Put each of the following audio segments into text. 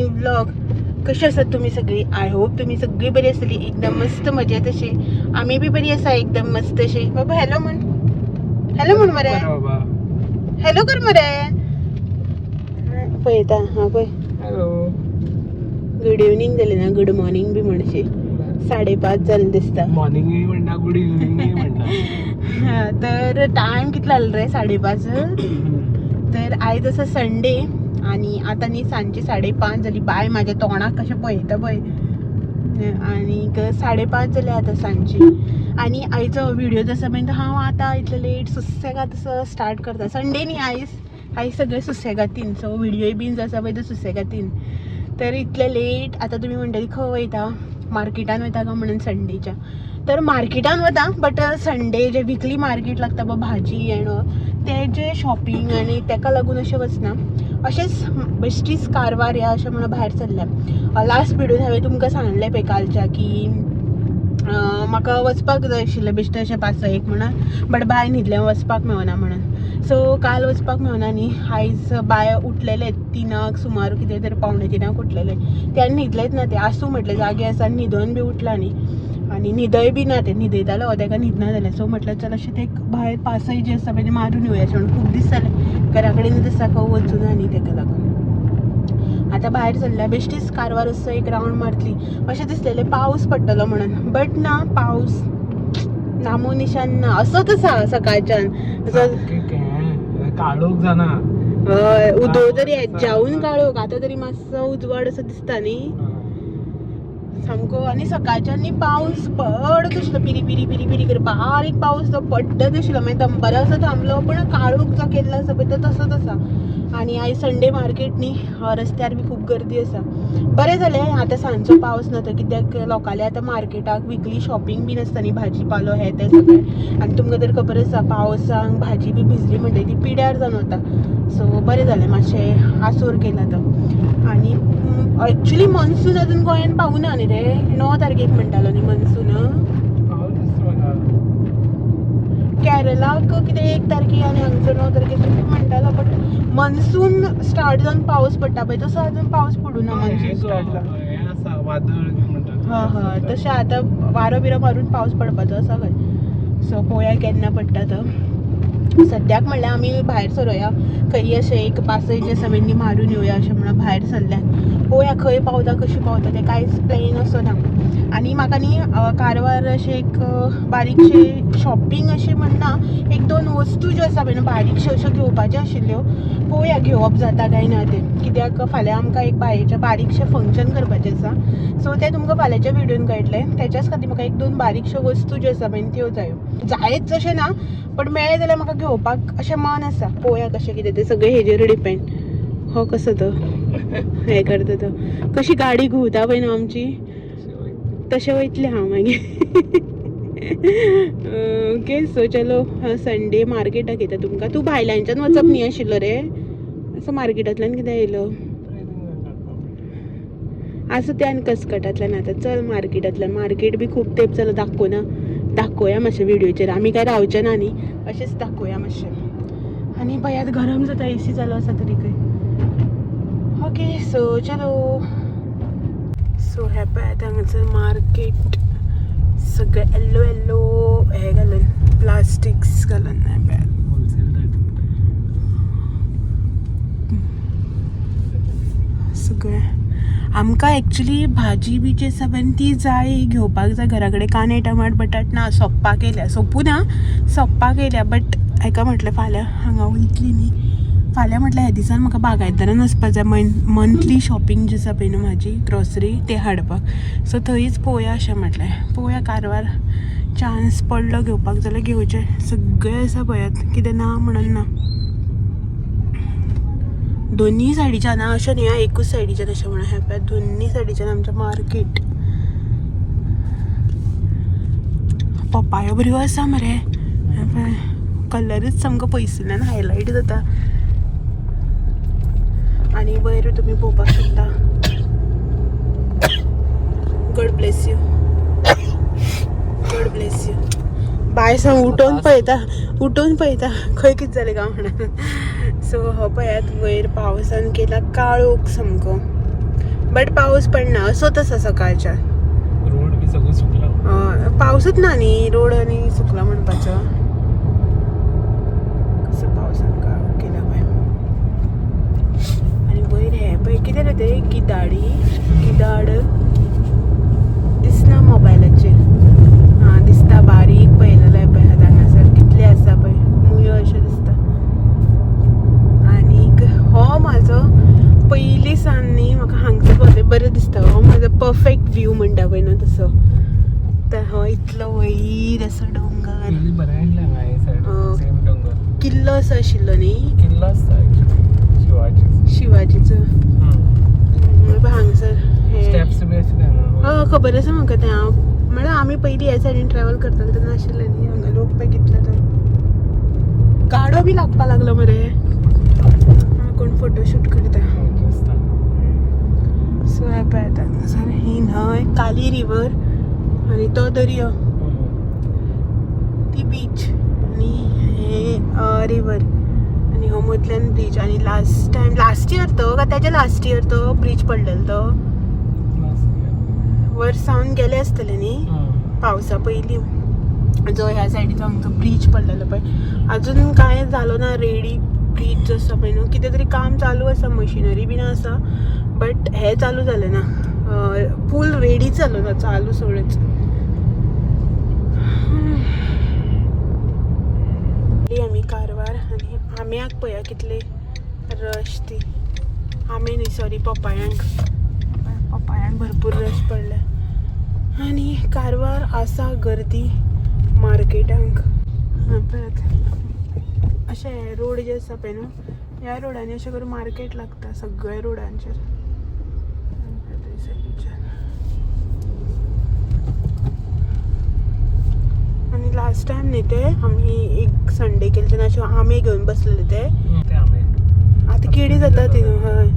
New vlog. कशी आसात तुमी सगळी? I hope तुमी सगळी बरी आसतली, एकदम मस्त मजेत अशी. आमी बी बरी आसा, एकदम मस्त अशी. बाबा हॅलो म्हण, हॅलो म्हण मरे. बाबा. हॅलो कर मरे. पळयता हा पळय. हॅलो. गुड इवनिंग जालें ना, गुड मॉर्निंग बी म्हणशी. 5:30 जालें दिसता. मॉर्निंगूय म्हणटा, गुड इव्हनिंगूय म्हणटा. हा, तर टायम कितलो जालो रे? 5:30. तर आयज आसा संडे आणि आता न्ही सांजची 5:30 जाली. बाय म्हाज्या तोंडाक कशें पळयता पळय. आनीक 5:30 जाली आतां सांजची. आनी आयचो व्हिडिओ जो आसा पळय, हांव आतां इतलो लेट सुसेगाद असो स्टार्ट करता. संडे न्ही आयज, आयज सगळे सुसेगातीन, सो व्हिडिओय बीन जो आसा पळय तो सुसेगातीन. तर इतले लेट आतां तुमी म्हणटली खंय वयता, मार्केटान वयता काय म्हणून संडेच्या. तर मार्केटान वता, but Sunday J weekly market लागता पळय, भाजी एंड तेजें शॉपिंग आनी तेका लागून अशें वचना. अशेंच बेश्टीच कारवार या अशें म्हणून भायर सरल्या. लास्ट व्हिडियोन हांवें तुमकां सांगलें पळय कालच्या की म्हाका वचपाक जाय आशिल्लें बेश्टें अशें 5-6 म्हणून, बट बाय न्हिदलें, वचपाक मेळना म्हणून. सो काल वचपाक मेळना न्ही. आयज बाय उठलेलें 3 सुमार, कितें तरी 2:45 उठलेलें ते आनी न्हिदलेंच ना तें. आसूं म्हटलें, जागे आसा आनी न्हिदोन बी उठलां न्ही. आनी न्हिदय बी ना, तें न्हिदयतालो तेका न्हिदना जालें. सो म्हटलें चल अशें तें भायर पासय जी आसा पळय ती मारून येवया अशें म्हणून. खूब दीस जाले घरा कडेनूच आसा, खंय वचूना न्ही, तेका लागून आतां भायर सरल्या. बेश्टीच कारवार असो एक रावंड मारतली अशें दिसलेलें, पावस पडटलो म्हणून, बट ना, पावस नामो निशान ना, असोच आसा सकाळच्यान असो. काळोख जाना. हय, उदो तरी हेज्याहून काळोख. आतां तरी मातसो उजवाड असो दिसता न्ही सामको. आनी सकाळच्यान न्ही पावस पडत आशिल्लो, पिरी पिरी पिरी पिरी कर बारीक पावस तो पडत आशिल्लो. मागीर दनपारां असो थांबलो, पण काळोख जो केल्लो आसा पळय तो तसोच आसा. आनी आयज संडे मार्केट न्ही, रस्त्यार बी खूब गर्दी आसा. बरें जालें आतां सांजचो पावस ना तो, कित्याक लोकांले आतां मार्केटाक विकली शॉपिंग बीन आसता न्ही, भाजी पालो हें तें सगळें. आनी तुमकां तर खबर आसा, पावसांक भाजी बी भिजली म्हणटगीर ती पिड्यार जावन वता. सो बरें जालें मातशें आसोर केला तो. आनी एक्चुली मॉन्सून अजून गोंयान पावना न्ही रे. 9 तारखेक म्हणटालो न्ही मॉन्सून. पावस दिसता म्हाका. केरलाक कितें 1 तारखेक आनी हांगसर 9 तारखेक म्हणटालो, बट मॉन्सून स्टार्ट जावन पावस पडटा पळय तसो अजून पावस पडूना. मॉन्सून स्टार्ट जाला. हें आसा वादळ म्हणटा. हय हय, तशें आतां वारो बिरो मारून पावस पडपाचो आसा खंय. सो पळोवया केन्ना पडटा तो. सद्याक म्हणल्यार आमी भायर सरोया, खंय अशें एक पासय जे आसा पळय मारून येवया अशें म्हणून भायर सरल्यात. पळोवया खंय पावता, कशी पावता तें, कांयच प्लॅन असो ना. आनी म्हाका न्ही कारवार अशें एक बारीकशें शॉपिंग अशें म्हणना, 1-2 वस्तू ज्यो आसा पळय न्हू बारीकश्यो अश्यो घेवपाच्यो आशिल्ल्यो. पळोवया घेवप जाता काय ना तें, कित्याक फाल्यां आमकां एक बायेचें बारीकशें फंक्शन करपाचें आसा. सो तें तुमकां फाल्यांच्या व्हिडियोन कळटलें. तेच्याच खातीर म्हाका 1-2 बारीकश्यो वस्तू ज्यो आसा पळय त्यो जायो. जायच अशें ना, बट मेळ्ळें जाल्यार म्हाका घेवपाक अशें मन आसा. पळोवया कशें कितें तें, सगळें हेजेर डिपेंड. हो कसो तो हें करता तो, कशी गाडी घुंवता पळय न्हू आमची, तशें वयतलें हांव मागीर. ओके, सो चलो संडे मार्केट दाखयता तुमकां. तूं भायल्यानच्यान वचप न्ही आशिल्लो रे, असो मार्केटांतल्यान कितें येयलो आसूं तें. आनी कसकटांतल्यान आतां चल मार्केटांतल्यान. मार्केट बी खूब तेंप जालो दाखोवना, दाखोवया मातशें व्हिडियोचेर. आमी काय रावचे ना न्ही, अशेंच दाखोवया मातशें. आनी पळयात गरम जाता, एसी चालू आसा तरी खंय. ओके, सो चलो. सो हें पळयात हांगासर मार्केट सगळें येल्लो येल्लो हें घालून, प्लास्टिक्स घालून. हें पळयात सगळें. आमकां एक्चुली भाजी बी जी आसा पळय ती जाय, घेवपाक जाय घरा कडेन. कांदे टमाट बटाट ना, सोंपपाक येयल्या. सोंपूं ना, सोंपपाक येयल्या. बट हाका म्हटलें फाल्यां हांगा वयतली न्ही, फाल्यां म्हटल्यार ह्या दिसान म्हाका बागायतदारान वचपाक जाय, मंथली शॉपिंग जी आसा पळय न्हू म्हाजी ग्रॉसरी ते हाडपाक. सो थंयच पळोवया अशें म्हटलें. पळोवया कारवार चान्स पडलो घेवपाक जाल्यार घेवचें. सगळें आसा पळयात, कितें ना म्हणून ना. दोन्ही सायडीच्यान ना, अशें न्ही एकूच सायडीच्यान अशें म्हणून. हें पळयात दोन्ही सायडीच्यान आमचें मार्केट. पपायो बऱ्यो आसा मरे, हें पळय कलरूच सामको पयसुल्ल्यान हायलायट जाता. आनी वयर तुमी पळोवपाक शकता. God bless you, God bless you. बाय सांग उठोवन पळयता, उठोवन पळयता खंय कितें जालें काय म्हणून. सो हो पळयात वयर पावसान केला काळोख सामको. बट पावस पडना असोच आसा सकाळच्या. रोड बी सगळं सुकला. पावसूच ना न्ही, रोड आनी सुकला म्हणपाचो. कसो पावसान काळोख केला पळय. आनी वयर हे पळय कितें रे तें, गिदाडी गिदाड दिसना मोबायलाचेर. आं दिसता बारीक पळयलें पळय, हांगासर कितले आसा पळय मुयो अशें दिसता. आनीक हो म्हाजो पयलीं सान न्ही म्हाका हांगसर पावतकीर बरें दिसता. हो म्हाजो परफेक्ट व्यू म्हणटा पळय न्हू तसो. तर हो इतलो वयर असो डोंगर. पयलीं बरें आसलें हांगा हे सायड सेम डोंगर. किल्लो असो आशिल्लो न्ही. किल्लो आसता एक्चुअली शिवाजी. शिवाजीचो. हांगसर हे स्टेप्स बी आशिल्ले हांगा. हय खबर आसा म्हाका तें. हांव म्हळ्यार आमी पयलीं ह्या सायडीन ट्रॅवल करताले तेन्ना आशिल्लें न्ही हांगा लोक पळय कितले तर. गाडो बी लागपा लागलो मरे. कोण फोटोशूट करता. दिसता. सो हें पळय आतां हांगासर ही न्हंय काली रिवर आनी तो दर्यो, ती बीच आनी हे रिवर आनी हो मदल्यान ब्रीज. आनी लास्ट टायम लास्ट इयर तो काय तेज्या लास्ट इयर तो ब्रीज पडलेलो तो वर्स सावन गेले आसतले न्ही पावसा पयलीं. जो ह्या सायडीचो आमचो ब्रीज पडलेलो पळय अजून कांय जालो ना रेडी. ब्रीज जो आसा पळय न्हू कितें तरी काम चालू आसा, मशिनरी बीन आसा, बट हें चालू जालें ना, पूल रेडीच जालो ना चालू सोडच. आमी कारवार आनी आम्याक पळया कितले रश ती. आमे न्ही सॉरी, पपायांक. पपायांक भरपूर रश पडल्या. आनी कारवार आसा गर्दी मार्केटांक. परत अशें रोड जे आसा पळय न्हू ह्या रोडांनी अशें करून मार्केट लागता सगळ्या रोडांचेर. सायडीच्यान. आनी लास्ट टायम न्ही ते आमी एक संडे केले तेन्ना अशें आमे घेवन बसलेले ते. ते आमे आतां किडी जाता ती न्हू. हय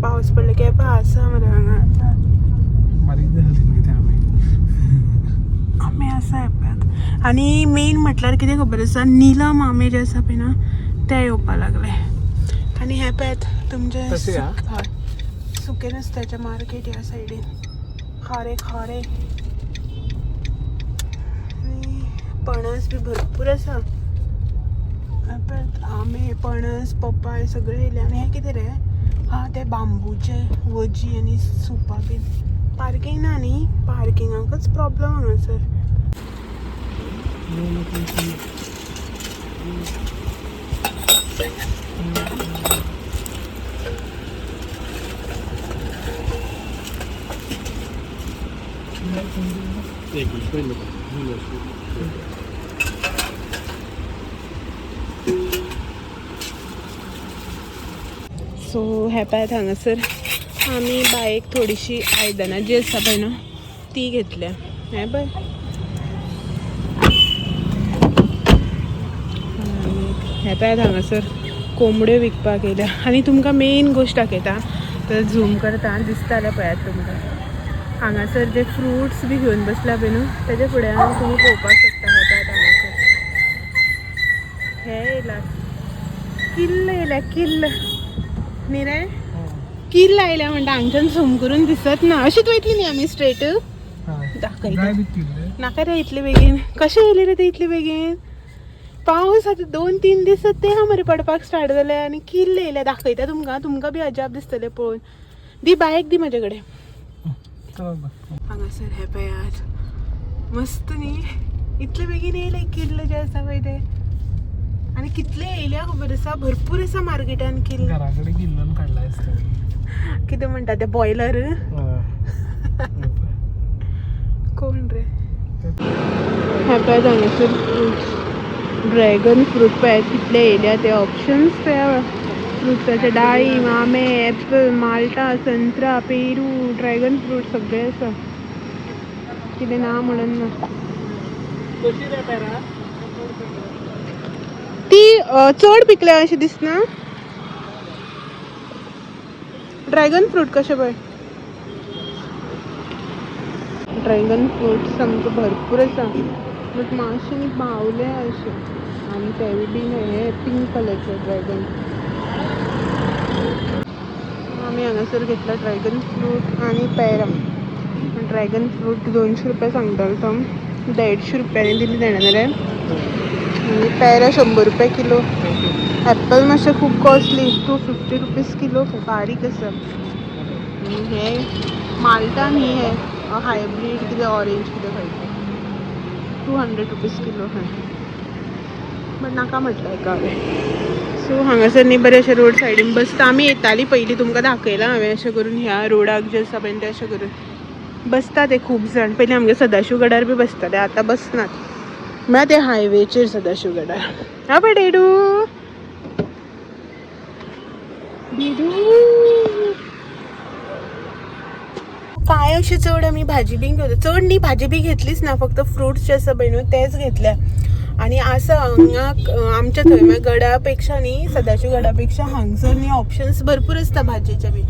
पावस पडलो की पळय आसा मरे हांगा आतां. बारीक जाले न्ही ते आमे. आमे आसा हे पळयात. आनी मेन म्हटल्यार कितें खबर आसा, निलम आमे जे आसा पळय ना ते येवपा लागले. आनी हे पळयात तुमचे तशें आ? हय सुके नुस्त्याचें मार्केट ह्या सायडीन. खारे खारे आनी पणस बी भरपूर आसा. हे पळयात आमे पणस पपाय सगळे येयले. आनी हें कितें रे, हा ते बांबूचे वजी आनी सुपां बीन. पार्कींग ना न्ही, पार्किंगाकच प्रॉब्लम हांगासर. एक मिनिट पहिले सो हे पळयात हांगासर आमी बायक थोडीशी आयदनां जी आसता पळय न्हू ती घेतल्या. हें पळय आनी हें पळयात हांगासर कोंबड्यो विकपाक येयल्या. आनी तुमकां मेन गोश्ट दाखयता, तर झूम करता दिसता जाल्यार पळयात तुमकां हांगासर जे फ्रुट्स बी घेवन बसल्या पळय न्हू तेजे फुड्यान तुमी पळोवपाक शकता. हें पळयात हांगासर हे येयला किल्ल येयल्या, किल्ल न्ही रे, किल्ल आयल्या म्हणटा. हांगच्यान झूम करून दिसत ना. अशीच वयतली न्ही आमी स्ट्रेट. दाखयता. जाय बी किल्ले. नाका रे इतले बेगीन कशें येयले रे ते इतले बेगीन. पावस आतां 2-3 दीस ते हा मरे पडपाक स्टार्ट जाले आनी किल्ल येयल्या. दाखयता तुमकां, तुमकां बी अजाप दिसतलें पळोवन. दी बायक दी म्हजे कडेन. हांगासर हे पळयात मस्त न्ही, इतले बेगीन येयले किल्ल जे आसा पळय ते. आनी कितले येयल्या खबर आसा, भरपूर आसा मार्केटान किल्ल. घरा कडेन किल्लोन काडला आसता. कितें म्हणटा ते बॉयलर कोण रे. हे पळयात हांगासर फ्रुट्स, ड्रॅगन फ्रूट पळयात कितले येयल्या ते. ऑप्शन्स पळया फ्रुट्साचे, डाळीम, आमे, एप्पल, माल्टा, संत्रा, पेरू, ड्रॅगन फ्रूट सगळे आसा. कितें ना म्हणून ना. कशी रे पेरा? ती चड पिकल्या अशें दिसना. ड्रॅगन फ्रूट कशें पळय, ड्रॅगन फ्रूट सामकें भरपूर आसा, बट मातशें न्ही बावले अशें. आनी तेवूय बीन हे पिंक कलरचे ड्रॅगन. आमी हांगासर घेतला ड्रॅगन फ्रूट आनी पेरां. ड्रॅगन फ्रूट 200 रुपया सांगतालो तो, 150 रुपयांनी दिली तेणें रे. आनी पेरां 100 रुपया किलो. ॲपल मातशें खूब कॉस्टली, 250 रुपीज किलो, बारीक आसा. आनी हे माल्टा न्ही, हे हायब्रीड कितें ऑरेंज कितें खंय, 200 रुपीज किलो खंय. बट नाका म्हटलं हेका हांवें. सो हांगासर न्ही बरें अशें रोड सायडीन बसता. आमी येताली पयलीं, तुमकां दाखयलां हांवें, अशें करून ह्या रोडाक जे आसा पळय ते अशें करून बसता ते खूब जाण. पयलीं आमगे सदाशिव गडार बी बसताले, आतां बसनात. म्हळ्यार ते हायवेचेर सदाशिव गडार. हा पळय डेडू डेडू. काय अशें चड आमी भाजी बी घेवता चड न्ही, भाजी बी घेतलीच ना, फक्त फ्रुट्स जे आसा पळय न्हू तेच घेतले. आनी आसा हांगा आमच्या थंय म्हळ्यार गडा पेक्षा न्ही, सदाशिव गडा पेक्षा हांगसर न्ही ऑप्शन्स भरपूर आसता भाजयेचे बी.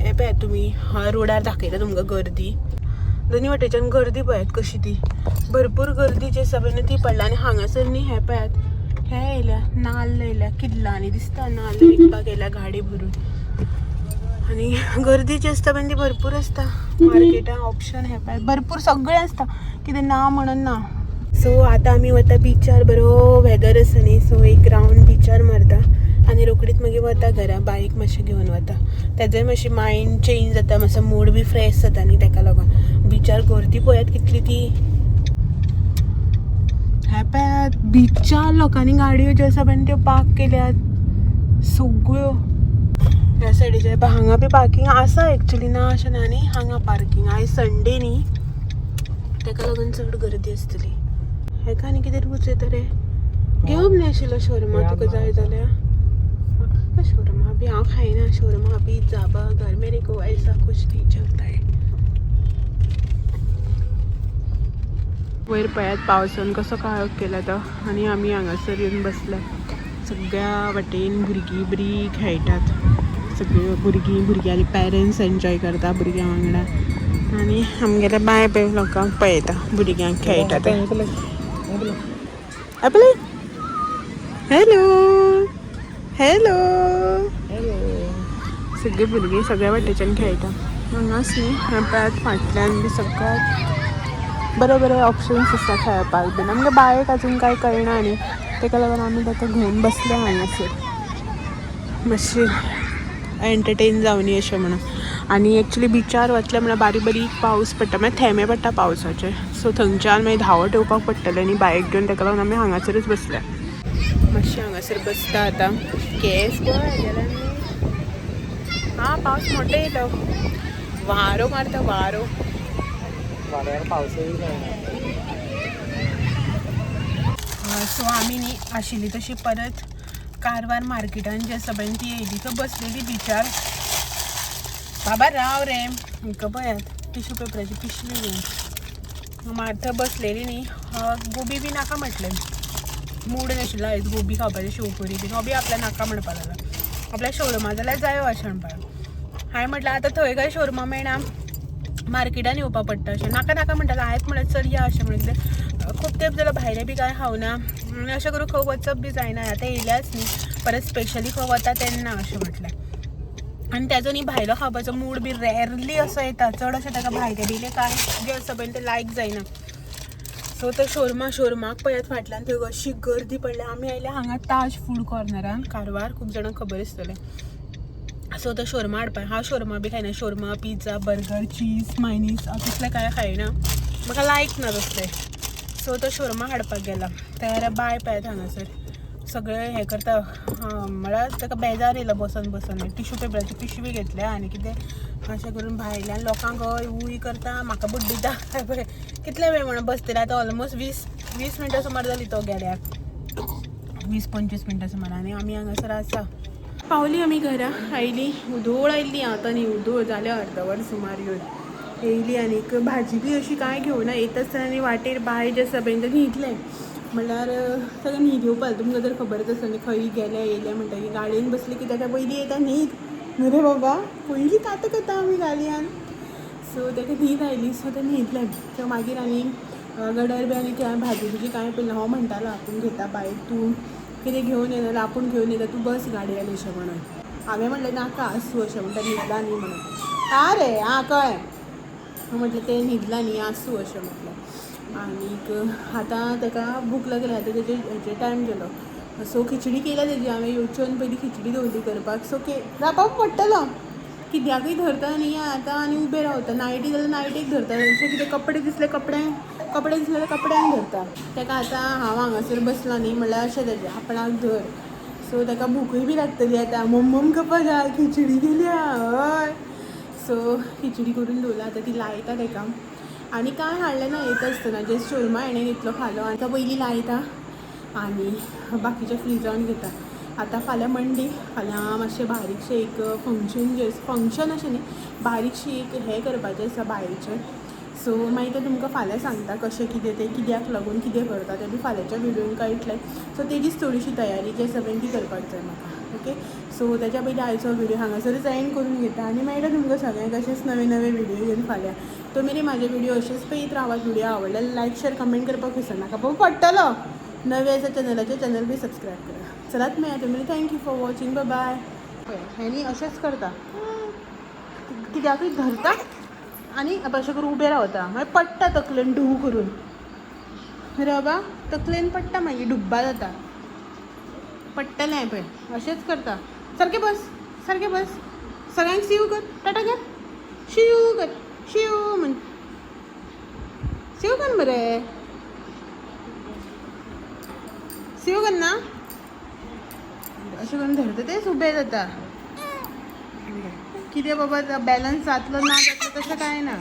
हे पळयात तुमी, हा रोडार दाखयता तुमकां गर्दी. दोनी वटेच्यान गर्दी पळयात कशी ती, भरपूर गर्दी जी आसा पळय न्हू ती पडल्या. आनी हांगासर न्ही हे पळयात, हे येयल्या नाल्ल येयल्या, किल्लांनी दिसता नाल्ल विकपाक येयल्या गाडी भरून. आनी गर्दी जी आसता पळय ती भरपूर आसता मार्केटान. ऑप्शन हे पळय भरपूर सगळें आसता, कितें ना म्हणून ना. सो आतां आमी वता बिचार, बरो वेदर आसा न्ही, सो एक रावंड बिचार मारता आनी रोखडीच मागीर वता घरा. बायक मातशें घेवन वता, तेजोय मातशें मायंड चेंज जाता, मातसो मूड बी फ्रेश जाता न्ही तेका लागून. बिचार गर्दी पळयात कितली ती. हे पळयात बिचार लोकांनी गाडयो ज्यो आसा पळय त्यो पार्क केल्यात सगळ्यो ह्या सायडीचे. हांगा बी पार्किंग आसा एक्चुली, ना अशें ना न्ही. हांगा पार्किंग, आयज संडे न्ही, तेका लागून चड गर्दी आसतली. हेका आनी कितें रूच येता रे, घेवप न्ही आशिल्लो शोरमा तुका जाय जाल्यार. म्हाका शोरमा बी हांव खायना, शोरमा, पिझ्झा, बर्गर, मेरे को ऐसा कुछ नहीं चलता है. वयर पळयात पावसान कसो काळोख केला तो. आनी आमी हांगासर येवन बसल्या. सगळ्या वाटेन भुरगीं बरीं खेळटात, सगळीं भुरगीं, भुरग्यांले पेरंट्स एन्जॉय करता भुरग्यां वांगडा. आनी आमगेले बाय पळय लोकांक पळयता भुरग्यांक खेळटा ते. आपले हॅलो हॅलो, सगळीं भुरगीं सगळ्या वाटेच्यान खेळटा हांगाच न्ही. हें पळयात फाटल्यान बी सगळ्याक बरे बरे ऑप्शन्स आसता खेळपाक बीन. आमगे बायक अजून कांय कळना न्ही, तेका लागून आमी ताका घेवन बसले हांगासर, मातशी एंटरटेन जावनी अशें म्हणून. आनी एक्चुली बिचार वतले म्हळ्यार बारीक बारीक पावस पडटा, मागीर थेंबे पडटा पावसाचे. सो थंयच्यान मागीर धांवत येवपाक पडटलें न्ही बायक घेवन, तेका लागून आमी हांगासरूच बसल्या. मातशें हांगासर बसता आतां. केस पळय गेले. हा पावस मोठो येयलो, वारो मारता वारो. वाऱ्यावर पावसही जायना. सो आमी न्ही आशिल्ली तशी परत कारवार मार्केटान जी आसा पळय ती येयली. थंय बसलेली बिचार. बाबा राव रे, हांकां पळयात टिश्यू पेपराची पिशवी घेवन मार. थंय बसलेली न्ही, गोबी बी नाका म्हटलें, मूड नाशिल्लो आयज गोबी खावपाचें. शेवपुरी बीन हो बी आपल्या नाका म्हणपाक लागला, आपल्या शोरमा जाल्यार जायो अशें म्हणपाक. हांवें म्हटलें आतां थंय काय शोरमा मेळना, मार्केटान येवपा पडटा अशें. नाका नाका म्हणटालें. हांवें म्हणलें चल या अशें म्हणून. कितें खूब तेंप जालो भायलें बी कांय खावना आनी अशें करून खंय वचप बी जायना. आतां येयल्याच न्ही परत स्पेशली खंय वता तेन्ना अशें म्हटलें. आनी तेजो न्ही भायलो खावपाचो मूड बी रेरली असो येता, चड अशें ताका भायलें बियलें कांय जें आसा पळय तें लायक जायना. सो तो शोरमा, शोरमाक पळयात फाटल्यान थंय अशी गर्दी पडल्या. आमी आयल्या हांगा ताज फूड कॉर्नरान कारवार, खूब जाणांक खबर आसतलें. सो तो शोरमा हाडपाक. हांव शोरमा बी खायना, shawarma, pizza, burger, cheese, mayonnaise हांव तसलें कांय खायना, म्हाका लायक ना तसलें. सो तो शोरमा हाडपाक गेला. तर बाय पळयात हांगासर सगळें हें करता, म्हळ्यार ताका बेजार येयला बसोन बसोन. टिश्यू पेपराची पिशवी घेतल्या आनी कितें अशें करून भायल्यान लोकांक हय हूय करता, म्हाका बुड्डिता. पळय कितले वेळ म्हणून बसतले आतां, ऑलमोस्ट 20 मिनटां सुमार जाली तो गेल्यार, 20-25 मिनटां सुमार. आनी आमी हांगासर आसा. पावली आमी घरा, आयली उदोळ आयली आतां न्ही, उदोळ जालें अर्दवर सुमार येवन येयली. आनीक भाजी बी अशी कांय घेवना. येता आसतना आनी वाटेर बाय जे आसा पळय तें न्हिदलें, म्हणल्यार ताका न्हीद येवपाक. तुमकां जर खबरच आसा न्ही, खंय गेले येयले म्हणटकीर गाडयेन बसली की ताका पयलीं येता न्हीद. न्हू रे बाबा, पयलीं कांत करता आमी गाडयान. सो ताका न्हीद आयली, सो तें न्हिदलें. सो मागीर आनी गडर बी आनी कांय भाजी बिजी कांय पळयना. हो म्हणटालो आपूण घेता बायक, तूं कितें घेवन येना जाल्यार आपूण घेवन येता, तूं बस गाडयेन अशें म्हणून. हांवें म्हणलें नाका आसूं अशें म्हणटा, न्हिदला न्ही म्हणून. आं रे आं कळ्ळें. म्हटलें तें न्हिदला न्ही, आसूं अशें म्हटलें. आनीक आतां ताका भूक लागल्या, आतां तेजे हेजे टायम जालो. सो खिचडी केल्या तेजी हांवें, येवच्यान पयलीं खिचडी दवरली करपाक. सो के रावपाक पडटलो, कित्याकूय धरता न्ही आतां आनी उबें रावता. नायटी जाल्यार नायटीक धरता, अशें कितें कपडे दिसले कपड्यांक, कपडे दिसले जाल्यार कपड्यांक धरता. ताका आतां हांव हांगासर बसलां न्ही म्हणल्यार अशें तेजें आपणाक धर. सो ताका भुकूय बी लागतली आतां, मम्मम करपा जाय, खिचडी केल्या. हय, सो खिचडी करून दवरला, आतां ती लायता ताका. आनी कांय हाडलें ना येता आसतना, जस्ट शोरमा हाणें घेतलो खालो. आतां पयलीं लायता आनी बाकीचें फ्रिजान घेता. आतां फाल्यां मंडे, फाल्यां मातशें बारीकशें एक फंक्शन जें, फंक्शन अशें न्ही, बारीकशें एक हें करपाचें आसा बायेचें. सो मागीर तें तुमकां फाल्यां सांगता कशें कितें तें, कित्याक लागून कितें करता तें बी फाल्यांच्या व्हिडियोन कळटलें. सो तेजीच थोडीशी तयारी जी आसा पळय ती करपाक जाय म्हाका. ओके, सो ताच्या पयलीं आयचो व्हिडियो हांगासरच एंड करून घेता आनी मेळटा तुमकां सगळ्यांक अशेंच नवे नवे व्हिडियो घेवन फाल्यां. तो मेरेन म्हाजे व्हिडियो अशेंच पळयत रावात. व्हिडियो आवडल्यार लायक शेअर कमेंट करपाक विसरनाका. पूण पडटलो नवे आसा चॅनलाचेर, चॅनल बी सबस्क्रायब करा. चलात मेळया तुमी. Thank you for watching, bye. हेणी अशेंच करता, कित्याकूय धरता आनी अशें करून उबें रावता, मागीर पडटा तकलेन ढू करून. रे बाबा, तकलेन पडटा, मागीर डुब्बा जाता. पडटलें पळय, अशेंच करता. सारकें बस, सारकें बस. सगळ्यांक सीव कर, टाटा कर, शिव कर, शिव म्हण, सीव कर मरे, सीव कर ना. अशें करून धरता तेच उबें जाता. कितें बाबा, बॅलन्स जातलो ना जातलो तशें कांय ना.